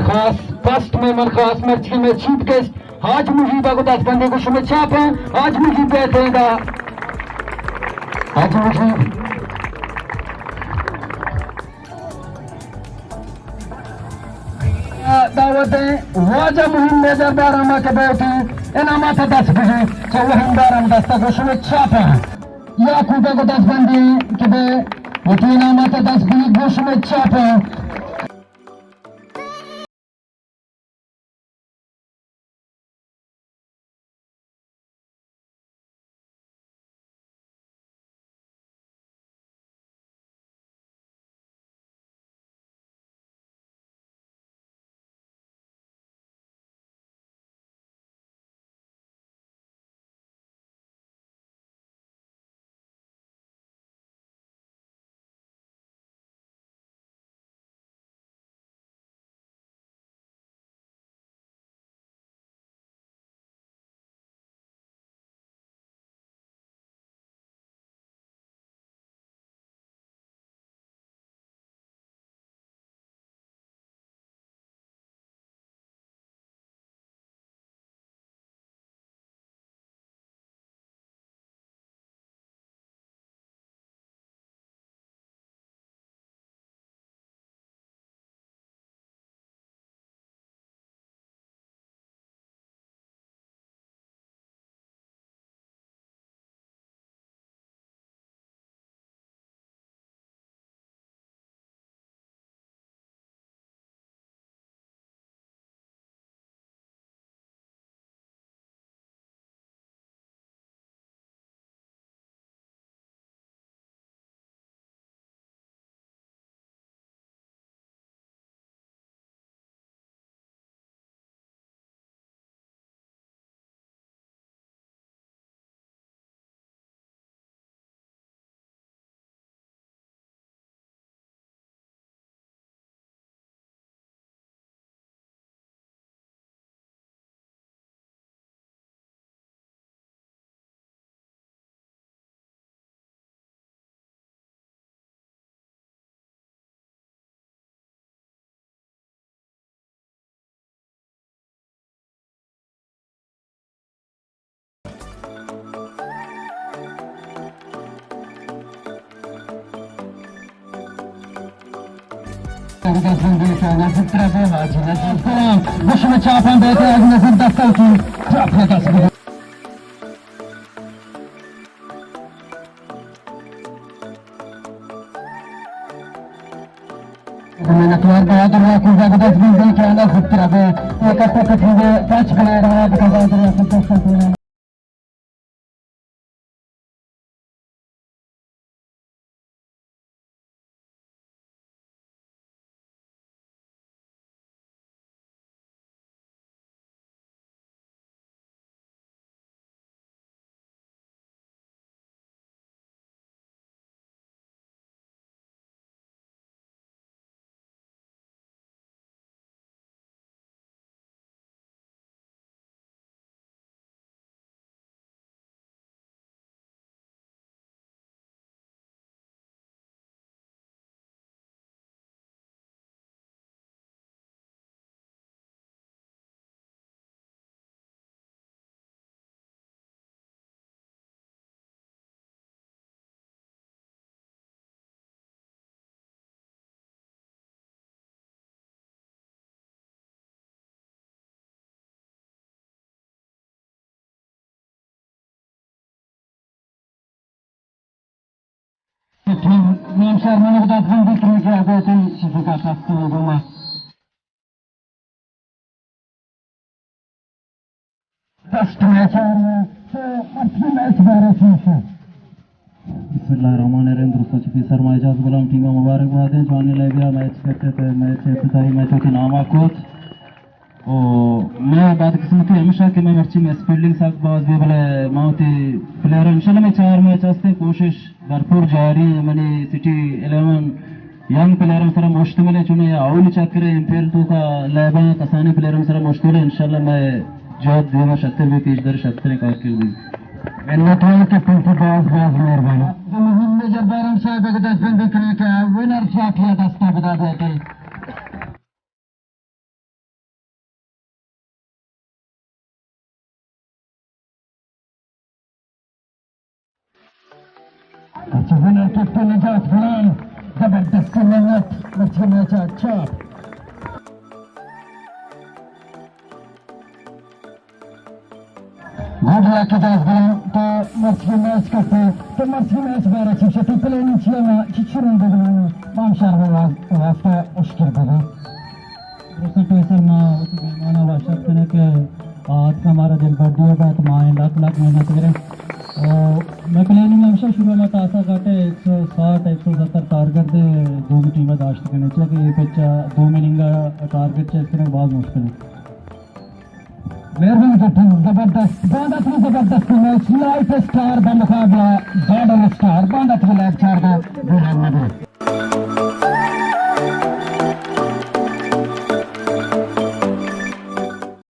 خاص، فرسٹ مہمان خاص مرچی مئے چیف گیسٹ حاج مجیب ءَ گوں دست بندی گوں شمئے چاپاں، حاج مجیب بیت ادا۔ حاج مجیب۔ دعوت ایں واجہ مہیم میجر بارہما کہ بہ وتی انعامات ءَ دست بگی، چہ وہیم بارہما دست ءَ گوں شمئے چاپاں۔ یعقوب ءَ گوں دست بندی کہ بہ وتی انعامات ءَ دست بگی گوں شمئے چاپاں۔ نصیب ترا بے حاجی نصیب کرم۔ بشم چاپاں بیتے از نصیب دستاں کی چاپاں دست بگو۔ منتوار بہادر واکو زبردست بندے کہ آنا خود ترا بے۔ ایک اپنے کٹھے پاچ بنا رہا ہے، بہادر واکو زبردست۔ نیم شہر منو دات بندی کنی کہ ابے تئی چیزی کا تاکتے گوما۔ فرسٹ میچ آ رہا ہے، تو مرچی میچ بارہ چیز ہے۔ بسم اللہ الرحمن الرحیم۔ درستاں چہ پیسر ما اعجاز غلام ٹیم ءَ مبارک بات ایں۔ جوانیں لیبیا میچ کٹت، میچ ابتدائی میچ وتی نام ءَ کت۔ او مئے بدقسمتی ہمیش اِنت کہ مئے مرچی مس فیلڈنگ سک باز بی، بلے ما وتی پلیئر انشاءاللہ مئے چار میچ ہستیں، کوشش بھرپور جاری ایں۔ منی سٹی الیون ینگ پلیئراں سرا مشتمل ایں، چوناہا اولی چکر ایں، ایم پی ایل توکا لیباں کسانیں پلیئراں سرا مشتمل ایں۔ انشاءاللہ مئے جہد دیما شتر بی، پیشدار شتریں کارکردگی۔ منت وار کپتن تئی، باز باز مہربانی۔ محمد جبار ہم صاحب ءَ دست بندی کنیں کہ ونر ٹرافی ءَ دست ءَ بدا دیتے۔ اچھا، ونر کیپٹن نجات غلام، زبردست محنت، مرچی میچ ءَ چاپ۔ گڈ لک اجاز غلام، تو مرچی میچ کپتے، تو مرچی میچ بارہ چی شتی پلیننگ چیا ما چی چرون بگنانا، مام شہر واس-، واسطہ اشکر بگا۔ درستاں پیسر ما وتی مہماناں وش آتک کنیں کہ آتکا مارا دلبڈی ءَ دات، ما ایں لک لک محنت گریں۔ او مئے پلاننگ ہمیش اِنت، شروع ءَ ما تاسا کٹ ءَ ایک سو ساٹھ، ایک سو ستر ٹارگٹ دے دومی ٹیم ءَ داشت کنیں، چیا کہ اے پچ ءَ دومی اننگ ءَ ٹارگٹ چیز کنگ باز مشکل اِنت۔ مہربانی کیپٹن، زبردست، باندات بھی زبردست میچ، لائٹ اسٹار بمقابلہ گارڈن اسٹار، باندات بھی لائٹ چار کا گولر نبی۔